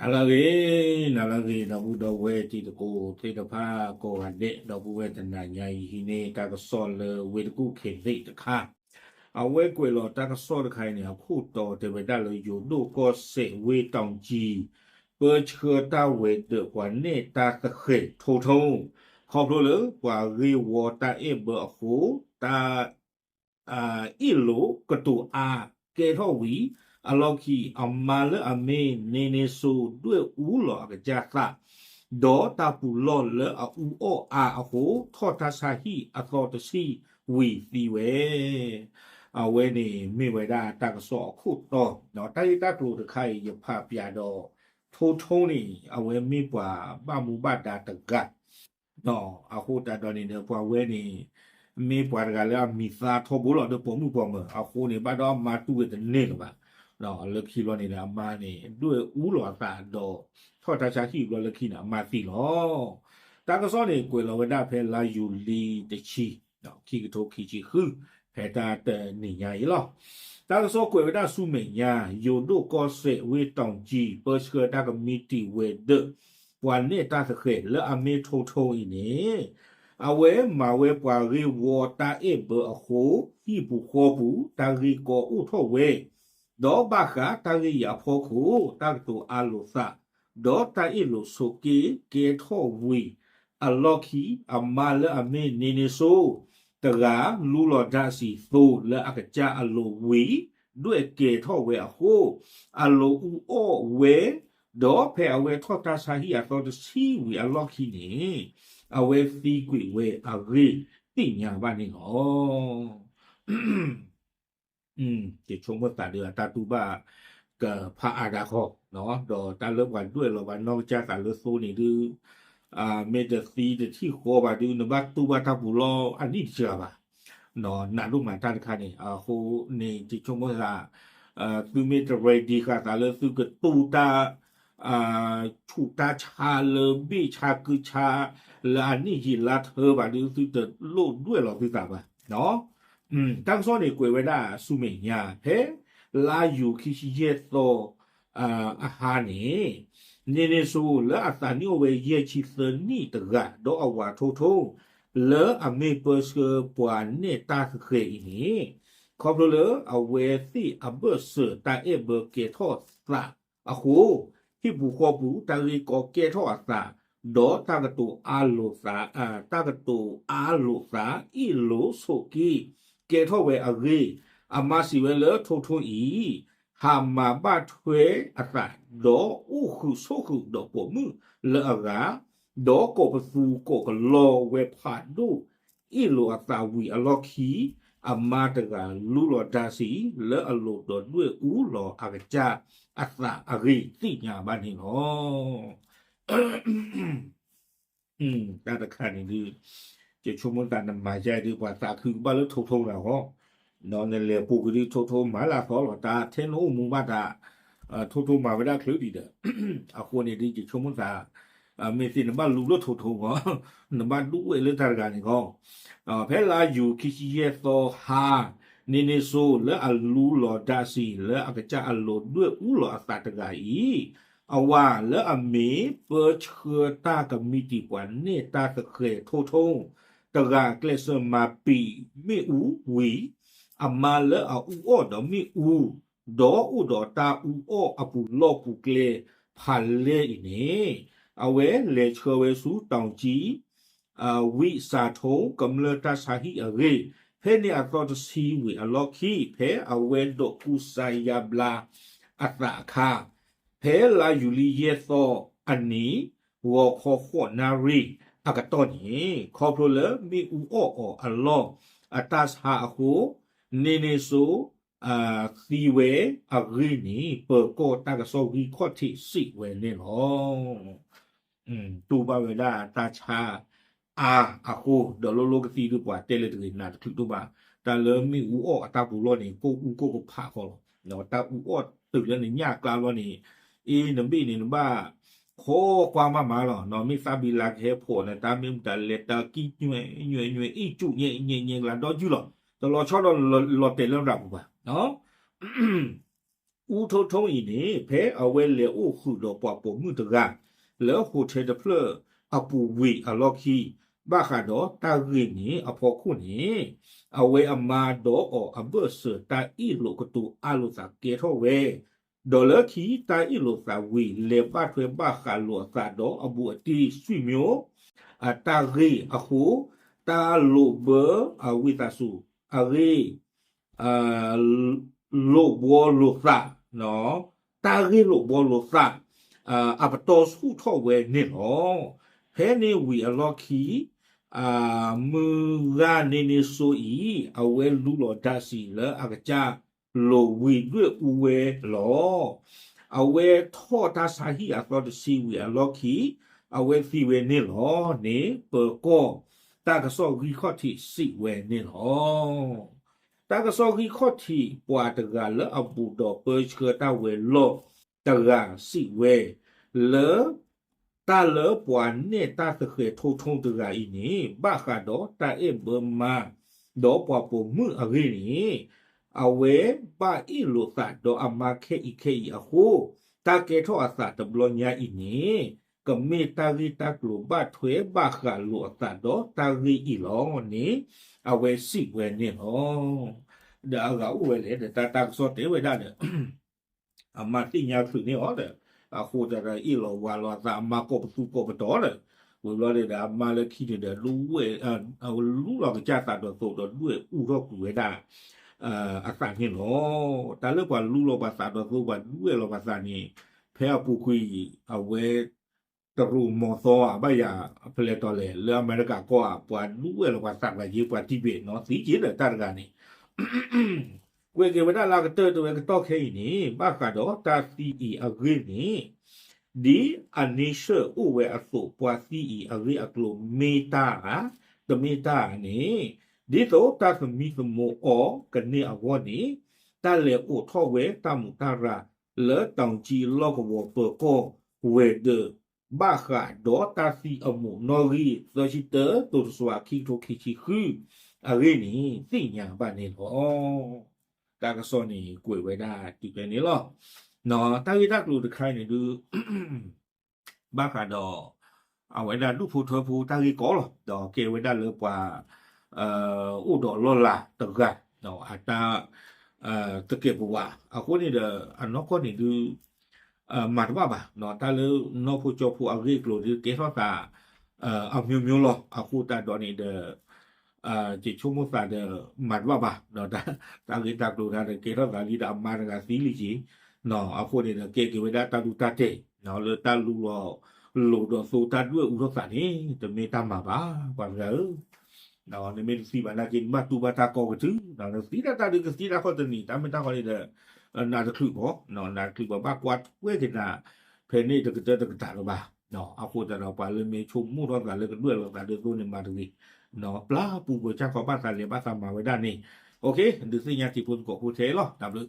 နၤလၢအဂ့ၤ, နၤလၢအဂ့ၤ ဒီပုၢ်ဒီဝဲၢ်တံၤသကိးသ့ၣ်တဖၣ်ကိးဂၤဒဲး, ဒီပုၢ်ဝဲၢ်တနၤညါအံၤဟံးန့ၢ်တၢ်ကစီၣ်လၢဝ့ၢ်တကူၣ်ခ့သ့ၣ်တခါ, အဝဲကွဲးလီၤတၢ်ကစီၣ်တခါအံၤန့ၣ် အခိၣ်တီတဲဝဲဒၣ်လၢယိၤဒိၣ်ကီၢ်စဲၣ်ဝ့ၢ်တီၤကံ ပၢဆှၢတၢ်ဝဲၤဒၢးပှၤနဲၣ်တၢ်သဃဲၤထိထိ, ခီဖျိလၢပှၤဂ့ၢ်ဝီတၢ်အဲၣ်ဘၢအဃိ, တၢ် အ့ၣ်လိာ်ကတိၤအါကဲထီၣ်ဝံၤအလီၢ်ခံ, အမါလၢအမ့ၢ်န့ၣ်န့ၣ်စိၤဒွဲၣ်အူလီၤအကစၢ်သး, ဒီးတၢ်ပူၤလီၢ်လၢအအူအီၣ်အါအဃိ ထီၣ်တၢ်ဆါဟံၣ်အသီတဆံဝံၤသံဝဲ. အဝဲန့ၣ်မ့ၢ်ဝဲဒၣ်တၢ်ကစီၣ်အခိၣ်တီ, တၢ်ဂ့ၢ်တၢ်ကျိၤတခါအံၤ ယဖးပၠးဒီး ထိထိန့ၣ် အဝဲမ့ၢ်ပှၤဘၣ်မူဘၣ်ဒါတဂၤ အဃိသတးဒီးန့ၣ်ဒီး ပှၤဝဲန့ၣ် မ့ၢ်ပှၤတဂၤလၢအမံၤသါထီဘိလီၤဒီးပိာ်မုၣ်ပိာ်မၢၤအဃိန့ၣ် ဘၣ်ဒီးအမါတူၢ်ဝဲတန့ၢ်လၢၤဘၣ်. လၢခံဘျီန့ၣ်ဒီး အမါန့ၣ် ဒွဲၣ်အူလီၤအသးဒီး ထီၣ်တၢ်ဆါဟံၣ်ဘျီလၢခံန့ၣ် အမါသံလီၤ. တၢ်ကစီၣ်န့ၣ် ကွဲးလီၤဝဲဒၣ်ဖဲလါယူၤလံတဆံ ခံကထိခံဆံဃု ဖဲတၢ်တနံၤညါအံၤလီၤ. တၢ်ကစီၣ်ကွဲးဝဲဒၣ်ဆူမဲာ်ညါ ယိၤဒိၣ်ကီၢ်စဲၣ်ဝ့ၢ်တီၤကံ ပၢဆှၢတၢ်ကမံးတံာ်ဝဲၤဒၢး ပှၤနဲၣ်တၢ်သဃဲၤလၢအမ့ၢ်ထိထိအံၤန့ၣ်, အဝဲမၤဝဲပှၤဂ့ၢ်ဝီတၢ်အဲၣ်ဘၢအဃိ ဟံၣ်ပူၤဃီပူၤ တၢ်ဂ့ၢ်ကီအိၣ်ထီၣ်ဝဲ, ဒီးဘၣ်ဃးတၢ်ဂ့ၢ်အံၤအဖီခိၣ် တၢ်ကတိၤအါလိာ်သး ဒီးတၢ်အ့ၣ်လိာ်ဆိးက့ကဲထီၣ်ဝံၤအလီၢ်ခံ, အမါလၢအမ့ၢ်န့ၣ်န့ၣ်စိၤ တဂၤ လူလီၤဒၣ်စံာ်သိလၢအကစၢ်အလိၤဝံၤ ဒွဲၣ်ကဲၤထီၣ်ဝဲအဃိ, အလိၤအူအီၣ်ဝဲ, ဒီးဖဲအဝဲထီၣ်တၢ်ဆါဟံၣ်အသီတဆံဝံၤအလီၢ်ခံန့ၣ်, အဝဲသံကွံာ်ဝဲအဂ့ၢ်သ့ၣ်ညါဘၣ်န့ၣ်လီၤ. ယဆိကမိၣ်သးဒီးအတၢ်တူၢ်ဘၣ်ကဖးအါဒၣ်ဃီ, ဒီးတၢ်လၢပှၤဒွဲၣ်လီၤဘၣ်နီၢ်ကစၢ်သးလၢသိန့ၣ်ဒုး, မ့ၢ်တသံတထံၣ်ဃီဘၣ်ဒုး နဘၣ်တူၢ်ဘၣ်တၢ်ပူၤလီၢ်အနံၣ်တစှၤဘၣ်. နးဒိၣ်မးတၢ်တခါန့ၣ် အဃိန့ၣ် ယဆိကမိၣ်သး, သုမ့ၢ်တ ready ဃာ်သးလၢသုကတူၢ်တၢ် ဆူးတၢ်ဆါလၢဘ့ၣ်ဆါကုဆါ လၢအနံၣ်ယံာ်လါထၢဘၣ်ဒုး သုတလိၣ်ဒွဲၣ်လီၤသုသးဘၣ်. တၢ်ကစီၣ်န့ၣ် ကွဲးဝဲဒၣ်ဆူမဲာ်ညါ ဖဲလါယူၤခံဆံယဲၢ်သီ အဟါန့ၣ်, န့ၣ်န့ၣ်စိၤလၢအသးနံၣ်အိၣ်ဝဲယဲၢ်ဆံသၢနံၣ်တဂၤ ဒီးအဝၤထိထိ လၢအမ့ၢ်ပၢဆှၢပှၤနဲၣ်တၢ်သဃဲၤအံၤန့ၣ်, ခီဖျိလၢအဝဲသ့ၣ်အဘၢၣ်စၢၤတၢ်အဲၣ်ဘၢကဲထီၣ်သးအဃိ, ဟံၣ်ပူၤဃီပူၤ တၢ်ဂ့ၢ်ကီကဲထီၣ်အသး, ဒီးတၢ်ကတိၤအါလိာ်သး, တၢ်ကတိၤအါလိာ်သး အ့ၣ်လိာ်ဆိးက့ ကဲထီၣ်ဝဲအဂ့ၢ်, အမါစံးဝဲလၢထိထိအံၤ, ဟးမၤဘၣ်ထွဲအသး, ဒီးအိၣ်ဃုာ်ဆိးဃုာ်ဒီးပိာ်မုၣ်လၢအဂၤ, ဒီးကိးပသူကိးကလီဝဲဖးဒိၣ် အ့ၣ်လိာ်အသးဝံၤအလီၢ်ခံ, အမါတဂၤလူလီၤဒါစံာ် လၢအလိၤဒီးဒွဲၣ်အူလီၤအကစၢ်အသးအဂ့ၢ်သ့ၣ်ညါဘၣ်န့ၣ်လီၤ. တၢ်တခါန့ၣ်ဒုး, ယဆိကမိၣ်သးနမၤယါဒုး ပှၤသးခုကဘၣ်လၢထိထိနၤဃီ, နလဲၤပူၤကဒုးထိထိမၤလၢအသီလီၤ တၢ်ထဲနအိၣ်မူဘၣ်တၢ်, ထိထိမၤဝဲဒၣ်ချုးဒံးဒီး, အဃိန့ၣ်ဒုး ယဆိကမိၣ်သး, မ့ၢ်သ့ၣ်နဘၣ်လူလၢထိထိဃီ, နဘၣ်ဒူဝဲလၢတၢ်တဂၤန့ၣ်ဃီ, ဖဲလါယူၤခံဆံယဲၢ်သီဟါ, န့ၣ်န့ၣ်စိၤလၢအလူလီၤဒါစံာ် လၢအကစၢ်အလိၤဒွဲၣ်အူလီၤအသးတဂၤအံၤ, အဝၤလၢအမ့ၢ်ပၢဆှၢတၢ်ကမံးတံာ်ပှၤနဲၣ်တၢ်သဃဲၤထိထိ, တဂၤကျဲးစၢးမၤပံာ်မ့ၣ်အူဝံၤ, အမါလၢအအူအီၣ်ဒီးမ့ၣ်အူ, ဒီးအိၣ်ဒီးတၢ်အူအီၣ်အပူၤလီၢ်ပူၤကျဲဖးလဲၢ်အံၤန့ၣ်, အဝဲလဲၤဆှၢဝဲဆူတီၤကံ ဝံစးထိ ကမျၢၢ်တၢ်ဆါဟံၣ်အဂ့ၢ်, ဖဲန့ၣ်အသီတဆံဝံၤအလီၢ်ခံ ဖဲအဝဲဒိးကူစါယါဘျါအသးအခါ, ဖဲလါယူၤလံယဲၢ်သီအနံၤ ဂီၤခီဃိးနၣ်ရံၣ်အကတီၢ်န့ၣ်, ခီဖျိလၢမ့ၣ်အူအီၣ်အီၤအလီၢ်အတၢ်ဆါအဃိ, န့ၣ်န့ၣ်စိၤ သံဝဲအဂ့ၢ်န့ၣ် ပၢၤကီၢ်တၢ်ကစီၣ်ဂံၢ်ခီၣ်ထံးစံးဝဲန့ၣ်လီၤ. တူၢ်ဘၣ်ဝဲဒၣ်တၢ်ဆါအါအဃိ, ဒီးလိၣ်လိၣ်ကသံဒုးပှၤတဲလၢတဂ့ၤ နးတချုးဒိၣ်ဘၣ်, တၢ်လၢမ့ၣ်အူအီၣ်အတၢ်ပူၤလီၢ်န့ၣ် ကိၢ်အူကိၢ်ကဖးဃီလီၤ. တၢ်အူအီၣ်တုၤလၢနညၣ်အကျါလီၤန့ၣ်, အ့ နဘ့ၣ်န့ၣ် နဘၣ် ခိးကွၢ်မးမးလီၤ. မ့ၢ်သးဘံလါကဟဲဖှိးန့ၣ် တၢ်မ့ၢ်မတၤလဲၤတၢ်ကံၣ်ညွဲညွဲညွဲ အ့ၣ်ကူၣ်ညဲညဲညဲကလါဒီကုၢ်လီၤ. တလီၤဆီဒီးလီၤတဲာ်လၢနရၣ်ပူၤဘၣ်. အူထိထိအံၤန့ၣ် ဖဲအဝဲလဲၤအိၣ်ဃုာ်ဒီးပှၤပိာ်မုၣ်တဂၤ လၢ hotel တဖျၢၣ်အပူၤဝံၤအလီၢ်ခံ ဘၣ်ဃးဒီးတၢ်ဂ့ၢ်န့ၣ်အဖီခိၣ်န့ၣ် အဝဲအမါဒီးအီၤအဘၢၣ်စၢၤတၢ်အ့ၣ်လိာ်ကတိၤအါလိာ်သးကဲထီၣ်ဝဲ, ဒီးလၢခံတၢ်အ့ၣ်လိာ်သးဝံၤ လဲၤဘၣ်ထွဲဘၣ်ဃးလိာ်အသးဒီးအဘူးအတံၢ် ဆွေမျိုး အတၢ်ဂ့ၢ်အဃိ တၢ်လိာ်ဘၢအဝံသးစူၤ အဂ့ၢ် လိာ်ဘှီလိာ်သး, တၢ်ဂ့ၢ်လိာ်ဘှီလိာ်သး အပတီၢ်ဆူၣ်ထီၣ်ဝဲန့ၣ်လီၤ. ဖဲန့ၣ်ဝံၤအလီၢ်ခံ မုၢ်ဂၤန့ၣ်န့ၣ်စိအံၤ အဝဲလူလီၤဒါစံးလၢအကစၢ်လိၤဝံၤဒွဲၣ်အူဝဲလီၤ. အဝဲထီၣ်တၢ်ဆါဟံၣ်အသီတဆံဝံၤအလီၢ်ခံ အဝဲသံဝဲန့ၣ်လီၤန့ၣ် ပၢၤကီၢ်တၢ်ကစီၣ်ဂံၢ်ခီၣ်ထံးစံးဝဲန့ၣ်လီၤ. တၢ်ကစီၣ်ဂံၢ်ခီၣ်ထံးပှၤတဂၤလၢအဘူးဒီးပၢဆှၢတၢ်ဝဲၤလီၢ်တဂၤစံးဝဲ လၢ တၢ်လၢပှၤနဲၣ်တၢ်သဃဲၤထိထိတဂၤအံၤန့ၣ် ဘၣ်ဃးဒီးတၢ်အဲၣ်ဘၢမါ ဒီးပှၤပိာ်မုၣ်အဂ့ၢ်န့ၣ် အဝဲဘၣ်အ့ၣ်လိာ်သးဒီးအမါခဲအံၤခဲအံၤအဃိ တၢ်ကဲထီၣ်အသးတဘျီညါအံၤန့ၣ် ကမ့ၢ်တၢ်ဂ့ၢ်တၢ်ကျိၤဘၣ်ထွဲဘၣ်ဃးလိာ်အသးဒီးတၢ်ဂ့ၢ်အံၤလီၤန့ၣ် အဝဲစံးဝဲန့ၣ်လီၤ. ဒီးအဂၤအိၣ်ဝဲလဲၣ်ဒီး တၢ်တၢ်ကစီၣ်တဲဝဲဒၣ်ဒီး အမါသ့ၣ်ညါချုးန့ၢ်အီၤဒီး အဃိသတးဒီးအ့ၣ်လိာ်ဝၤလိာ်အသး အမါကိးပသူကိးပတီၤဒီး ဝံၤဘျီန့ၣ်ဒီး အမါလၢခံန့ၣ်ဒီး ဒွဲၣ် လူလီၤကစၢ်သးဒီးသိးဒီးဒွဲၣ်အူထီၣ်ကွံာ်ဝဲဒၣ် အသးန့ၣ်လီၤ. တၢ်လၢပှၤလူလီၤပှၤသးဒီးသိး ပှၤဒွဲၣ်လီၤပှၤသးန့ၣ် ဖဲအပူၤကွံာ် အဝဲ တရူးမီၤသီဧါ ဘၣ်ယၤဖဲလဲၣ်တီၤလဲၣ် လၢအမဲရကၤကီၢ်ဧါ ပှၤဒွဲၣ်လီၤပှၤသးပှၤယ့ပှၤတံၢ်ဘ့ၣ်နီၤ သံက့ၤဒီးတၢ်တဂၤန့ၣ် ကွဲးက့ၤဝဲဒၣ်လၢအကတၢၢ်တဝဲကတီၢ်ခဲအံၤန့ၣ် ဘၣ်ဃးဒီးတၢ်သံအံၤအဂ့ၢ်န့ၣ် ဒ်အန့ဆၢၣ်အိၣ်ဝဲအသိး ပှၤသံအံၤအဂ့ၢ်အကျိၤမ့ၢ်တၢ်ဧါ တမ့ၢ်တၢ်ဧါန့ၣ် ဒ်သိးတၢ်သမံသမိးအီၤကန့ၢ်အဂီၢ်န့ၣ် တၢ်လဲၤအိးထီၣ်ဝဲတၢ်မူးတၢ်ရၤ လၢတီၤကၠံလီၢ်ကဝီၤပၢၤကီၢ်ဝဲၤဒၢး ဘၣ်ဃးဒီးတၢ်သံအမူးနီၣ်ဂံၢ် သၢဆံတၢ တိၤတစွၤ ခံကထိခံဆံဃု အဂ့ၢ်န့ၣ် သ့ၣ်ညါဘၣ်န့ၣ်လီၤ. တၢ်ကစီၣ်န့ၣ် ကွဲးဝဲဒၣ်တုၤဖဲန့ၣ်လီၤ. တၢ်ဂ့ၢ်တၢ်ကျိၤတခါအံၤန့ၣ်ဒုး ဘၣ်ဃးဒီး အဝဲဒၣ်ဒူၣ်ဖိထၢဖိတၢ်ဂ့ၢ်ကီလီၤ. ဒီးကဲဝဲဒၣ်လၢပှၤ အိၣ်ဒီးလီၢ်လၤတဂၤ အတၢ် သကဲးပဝး အဃိန့ၣ်ဒီး အနီၢ်ကီၢ်န့ၣ်ဒုး မၤတဘၣ်ဘၣ်. တၢ်လၢနီၢ်ခိကၠီဖိအဂ့ၢ်အကျိၤဒုးကဲထီၣ်သး အမျိုးမျိုးလီၤ. အဃိသတးဒီးန့ၣ်ဒီး ယဆိကမိၣ်သးဒီး မၤတဘၣ်ဘၣ်. တၢ်ဂ့ၢ်တၢ်ကျိၤတၢ်ဒီး ကဲထီၣ်သးလံဒီးအမါတဂၤသံလံက့ၤ. အဃိန့ၣ်ဒီး ကဲက့ၤဝဲဒၣ်တၢ်ဒူတၢ်တဲာ် လၢတၢ်လူလီၤလိာ်ဒီးသိးတၢ်ဒွဲၣ်အူထီၣ်သးန့ၣ် တမ့ၢ်တၢ်မၤဘၣ် ပှၤတဂၤဧၢ. နမ့ၢ်တသံဘၣ်နာ်က့ နဘၣ်တူၢ်ဘၣ်တၢ်ကီကတုၢ် နသံတၢ်တၢ်ဒုးကသံတၢ်ခီၣ်တနံၤ တၢ်မ့ၢ်တၢ်ဃီန့ၣ်ဒီး နးတချုးဘၣ် နးတချုးဘၣ် ဘၣ်ကွၢ်ထွဲက့ၤနၤ ဖဲန့ၣ်တကတၢၢ်တကတၢၢ်လၢၤဘၣ်. အဃိသတးဒီး ပှၤလၢမ့ၢ်ဆိကမိၣ်ထီၣ်သးလၢကဒွဲၣ်လိာ်သးဒ်သိးန့ၣ်မၤတဂ့ၤ. ပျၢ်ပူၤပၢၤဆၣ်ခီဘၣ်သးလဲၤဘၣ်သးမၤဝဲဒၣ်န့ၣ် ဒုးသ့ၣ်ညါတံၤဖိသကိးဖိထဲလီၤ. တၢ်ဘျုး